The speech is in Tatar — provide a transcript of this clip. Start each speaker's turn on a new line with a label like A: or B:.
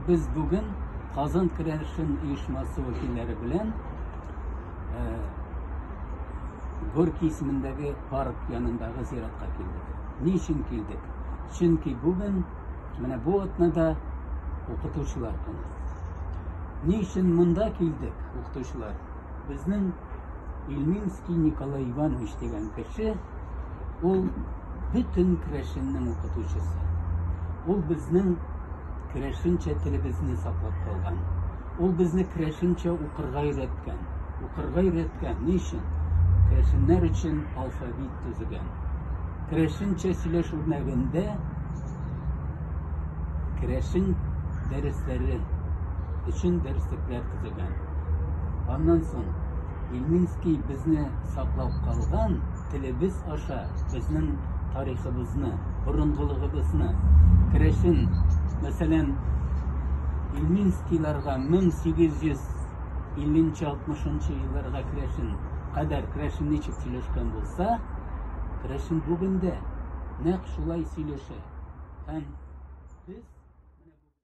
A: Без бүген Казан керәшен оешмасы вәкилләре белән Горький исемендәге парк янындагы зиратка килдек. Ни өчен килдек? Чөнки бүген, менә бу атнада укытучылар көне. Ни өчен монда килдек, укытучылар? Безнең Ильминский Николай Иванович дигән кеше, ул бөтен керәшеннең укытучысы. Ул безнең керәшенчә телебезне саклап калган. Ул безне керәшенчә укырга өйрәткән. Укырга өйрәткән. Ни өчен? Керәшеннәр өчен алфавит төзегән. Керәшенчә сөйләш үрнәгендә керәшен дәресләре өчен дәреслекләр төзегән. Аннан соң Ильминский безне саклап калган телебез аша безнең тарихыбызны, борынгылыгыбызны, керәшен, мәсәлән, Ильминскийларга 1850-60 елларга керәшен кадәр керәшен ничек сөйләшкән булса, керәшен бүген дә нәкъ шулай сөйләшә. Һәм без.